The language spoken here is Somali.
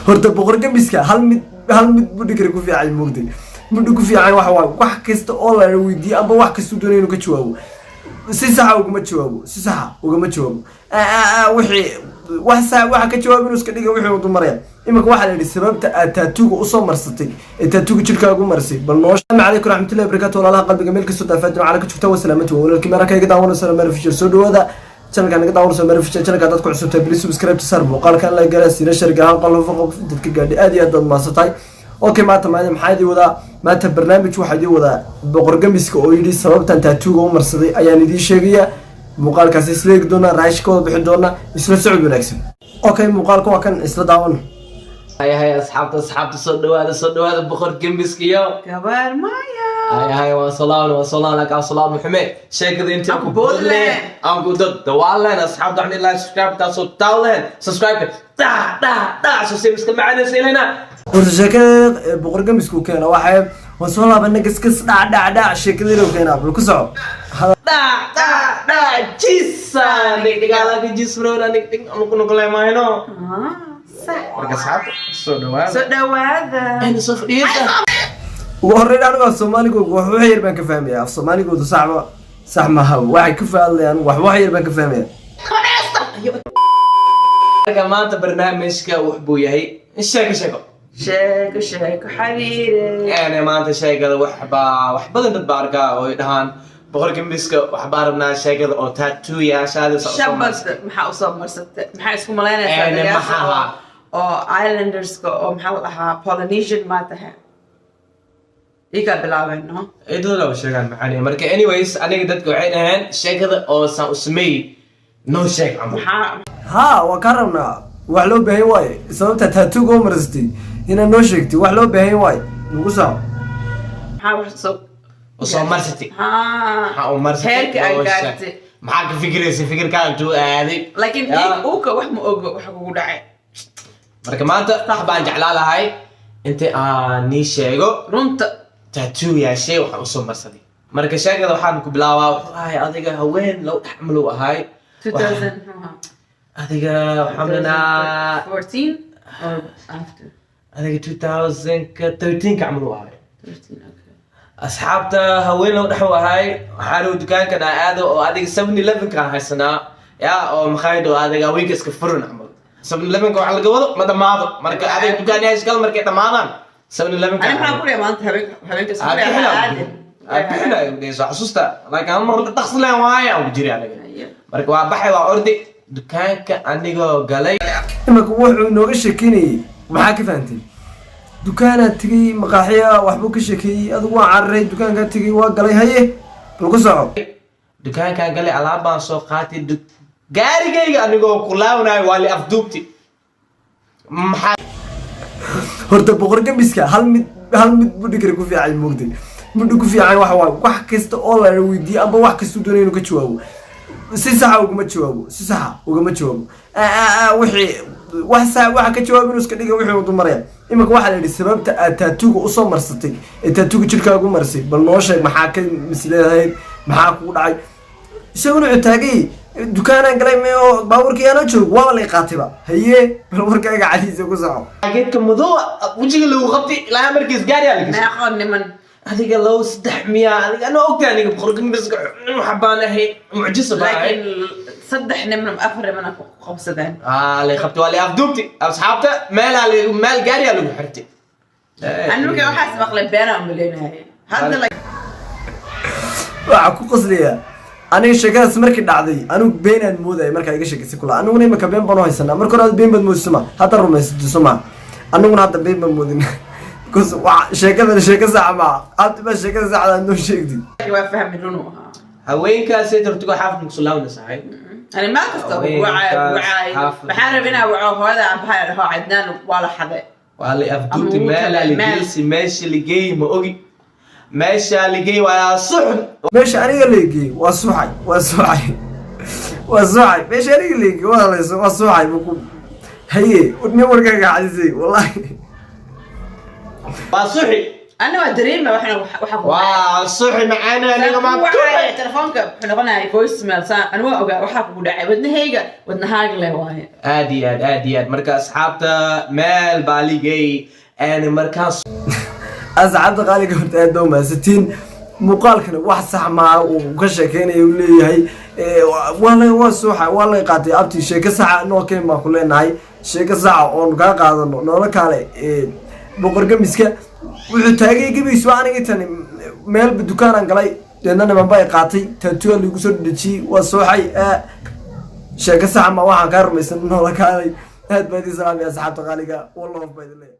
Horta Boqor Gembiska hal mid buu dhikri ku fiican moogtay. Mudhu ku fiican waxa waaye, wax kasta oo la weydiiyo amba wax kastuu doonaya inuu ka jawaabo, si saxa ugama jawaabo, si saxa ugama jawaabo. Wixii wax sa waxa ka jawaab inuu iska dhiga wixii uu dumaraya. Iminka waxaa la yidhi, sababta aad tattoo-ga usoo marsatay ee tattoo-ga jirkaagu marsay, bal noo. Asalaamu calaykum raxmatullahi wabarakaatu. Walaalaha qalbiga, meel kastoo daafaadin cala ka joogta, waa salaamatu. Waa walaalkii maraka iga daawanaysa Meel Fisher. Soo dhawaada channelka naga daawanaysa Meel Fisher. Channelka dad ku cusubtahay, please subscribe to sar, muuqaalkan la gara, sina share garan, qof qof dadka gaadhi. Aad iyo aad baad mahadsantahay. Okay, maanta maxaa idin wadaa? Maanta barnaamij waxaa idin wadaa Boqor Gamiska oo yidhi sababtan tattoo-ga u marsaday ayaan idiin sheegayaa. Muuqaalkaasi isla eegi doonaa, raashi ka wada bixin doonaa. Isla socod wanaagsan. Okay, muuqaalka waa kan, isla daawan. Hay hay, asxaabta, asxaabta, soo dhawaada, soo dhawaada. Boqor Gembiska iyo Gabar Maya. Hay hay, waan soo laabna, waan soo laabna, kaa soo laabna xume sheekada intii Aan ku boodleen. Aan ku dad dawaaleen. Asxaabta, waxaan ilaa subscribe taasoo taaleen, subscribe da da da soo sii iska macaanaysa ilana. Horta sheekada Boqor Gamisku keena waxay waan soo laabana, gasgas, dhac dhac dhac, sheekadii keenaa. Bal ku soco. Da da da, jisa nig dhigaalaka jis bro, nig dhig anu ku noqolay maayno. Ah, sax. Marka asxaabta, soo dhawaada. Soo dhawaada. Ayna soo fadhiisa. Ugu horreyn, anigu af Soomaaligooga wax wax yar baan ka fahmaya. Af Soomaaligoodu saxba sax maaha, waxay ka fahadlayaan wax wax yar baan ka fahmaya. Marka maanta barnaamijka wax buu yahay sheeko sheeko. Sheeko sheeko xariire. Een maanta sheekada wax baa wax badan dad baa arkaa oo ay dhahaan, Boqor Gembiska, wax baa rabnaa sheekada oo tattoo yaashaada. Shabad maxaa usoo marsatay? Maxaa isku malaynaysaa? Een, Dagaasha maxaa? oo islanderska oo maxaa la dhahaa, Polynesian maa tahay? Ikaa bilaabeen, no? Cidada loo sheegaan maxaa. Marka anyways, aniga dadka waxay dhaheen sheekada oo saan u sameeyey noo sheeg camal. Maxaa? Haa, waa kaa rabnaa. Wax loo baahan waaye sababta tattoo-ga u marsatay inaad noo sheegtay. Wax loo baahan waaye, nagu soco. Maxaa wax soo Usoo marsatay? Haa. Maxaa u marsatay? Heerka ay Noo sheeg. gaartay. Maxaa ka fikiraysa? Fikirkaa intuu aaday? Laakiin Ya. Uka wax ma ogo waxa kugu dhacay. Marka maanta wax baan jeclaa lahay inta aan nii sheego runta. Tattoo yaashay waxaan usoo marsaday. Marka sheekada waxaan ku bilaabaa, wuxuu ahay adiga haween low dhex camal uu ahay. 2000 muxuu ahaa? Adiga waxaan milanaa 2014 or after? Adiga 2013 ka camal uu ahay. 13, okay. Asxaabta, haween low dhex uu ahay. Waxaan uu dukaankan aan aado oo adiga 7-Eleven kaan haysanaa ya, oo makhaayad oo adiga haweenka iska furan camal. 7-Eleven ka waxa laga wado ma dhamaado. Marka adiga dukaanyaasha kale markay dhamaadaan, 7-Eleven ka Ani maxaan ku leeyahay maanta habeenka isku leeyahay aadin. Bixinayo xasuusta, laakiin hal mar dhaqsi leen waaye aan ku jiri aniga. Marka waa baxay, waa ordi dukaanka anigoo galay. Imanka wuxuu inooga sheekeynayay maxaa ka fahantay? Dukaanaad tegay, maqaaxiya, waxbuu ka sheekeeyey. Adigu waa cararay, dukaankaa tegay, waa galay. Haye, bal ku soco. Dukaankaan galay, alaab baan soo qaatay. Gaarigayga anigoo ku laabanayo waa li afduubti. Maxaa? Horta Boqor Gembiska hal mid buu dhikri ku fiican moogtay. Mudhu ku fiican waxa waaye, wax kasta oo la weydiiyo amba wax kastuu doonaya inuu ka jawaabo, si saxa ugama jawaabo, si saxa ugama jawaabo. Wixii wax sa waxa ka jawaab inuu iska dhiga wixii uu dumaraya. Iminka waxaa la yidhi, sababta aad tattoo-ga usoo marsatay ee tattoo-ga jirkaagu marsay, bal noo sheeg. Maxaa ka misleedahay? Maxaa kugu dhacay? Isaguna wuxuu taagay, dukaanaan galay mayo, baabuurkii aanoo joog, waaba lay qaatayba. Haye, bal warkaaga cadiisa ku soco. Geedka madow wejiga lagu qabtay ilaa markiis gaariyaa la gashay. Meeqo niman? Adiga low saddex miyaa? Adiga anoo ogtahay, aniga Boqor Gembiska waxa baan ahay, mucjiso baan ahay. Laakiin saddex niman ama afar niman ku qabsadeen. Aa, lay qabtay, waa lay afduubtay. Asxaabta, meelaa meel gaariyaa lagu xirtay. Ani marka waxaas maqlay beenaa umaleynaya hadda. Waxaa ku qoslaya aniga, sheekadaas markii dhacday anigu beenaan moodaya. Markaa iga sheekaysay kula, aniguna imika been baan u haysanaa. Marka hore aad been baad moodisa ma, hadda rumaysato soma. Aniguna hadda been baan moodin because wa sheekadan sheeko saxa maa. Hadda ba sheekada saxda aad noo sheegtid. Waa fahmi, run uu ahaa. Haweenkaasi tortugo xaafid muku laabna saxay. Ani meel kasta Haweenkaas wacay. xaafid. Waxaan rabay inaa waco hooyada abahay, dhaho Cadnaan waa la xaday. Waa la afduubtay. Ama wuu meelaa tagay, la meel. geysi, meesha la geeyey ma ogi. Meesha la geeyey waa suxun. Meesha aniga leegeyey waa suuxay, waa suuxay, waa suuxay. Meesha aniga leegeyey waa lays, waa suuxay buu ku haye. Nin warkaaga xadisay wallahi. Waa suxi. Ana waa dareema waxna waxa ku dhacay. Waa suxi macaana aniga maa. Wacaya telefoonka, wuxuu noqonaya voicemail. Saa aniga waa ogaa waxaa kugu dhacay. Wadnahayga wadnahaaga leh waaye. Aad iyo aad, aad iyo aad. Marka asxaabta, meel baa ligay and markaas Asxaabta qaaliga, horta aad baa umahadsantiin. Muuqaalkana wax sax maa uu ka sheekeynaya uu leeyahay. Waa suuxa, waa laga qaatay. Abti, sheeko saxa noo keen baan ku leenahay, sheeko saxa oonu kaa qaadano noola kaale. Boqor Gamiska wuxuu taagay gebigiisu aniga tani meelba dukaanaan galay, deedna niman ba ay qaatay, tattoo lagu soo dhejiyey, waa suuxay. Sheeko saxa ma waxaan kaa rumaysan, noola kaalay. Aad baa idin salaamaya, asxaabta qaaliga. Wallah baa idin leeyahay.